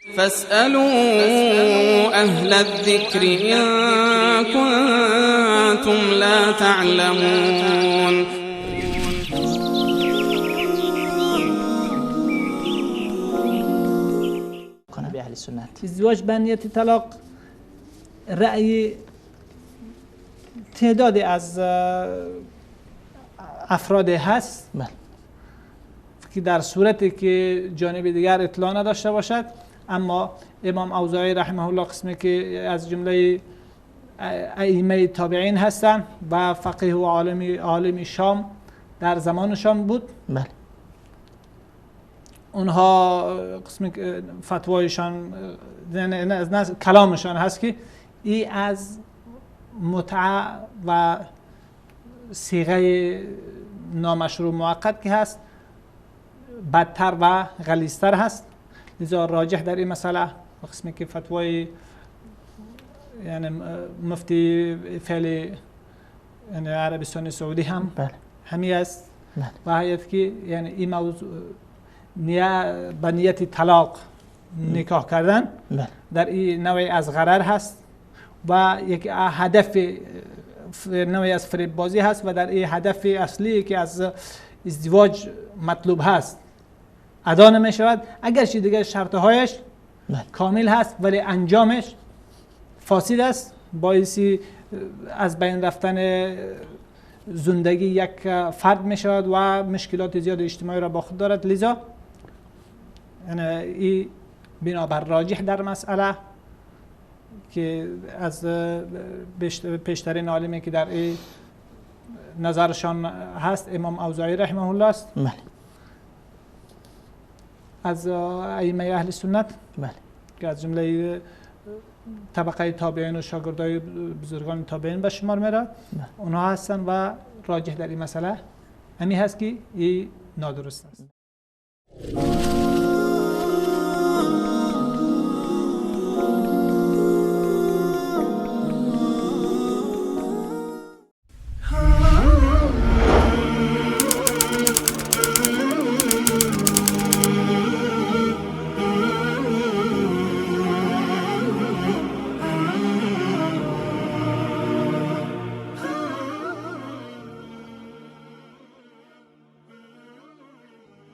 فاسألوا أهل الذكر إن كنتم لا تعلمون. اهل سنت ازدواج به نیت طلاق رأی تعدادی از افراد هست، بله، که در صورتی که جانب دیگر اطلاع نداشته باشد. اما امام اوزاعی رحمه الله قسمی که از جمله ائمه تابعین هستند و فقیه و عالم شام در زمان شام بود، بله، اونها قسمی فتوایشان کلامشان هست که ای از متعه و صیغه نامشروع موقت که هست بدتر و غلیظتر هست. لذا راجح در این مسئله قسمی که فتوای یعنی مفتی فعلی یعنی عربستان سعودی هم بله همی است، بله، و هیئت که یعنی این موضوع به نیت طلاق نکاح کردن بله در این نوعی از غرر هست و یک هدف نوعی از فریب بازی هست و در این هدف اصلی که از ازدواج مطلوب هست ادا نمی شود، اگرچه دیگر شرطهایش بله کامل هست ولی انجامش فاسد است، باعث از بین رفتن زندگی یک فرد می شود و مشکلات زیاد اجتماعی را با خود دارد. لذا یعنی این بنابر راجح در مسئله که از پیشترین عالمی که در این نظرشان هست امام اوزاعی رحمه الله است، بله، از ائمه اهل سنت، بله، که از جمله طبقه تابعین و شاگردای بزرگان تابعین به شمار میره، بله، اونها هستن و راجح در این مسئله همی هست که این نادرست است.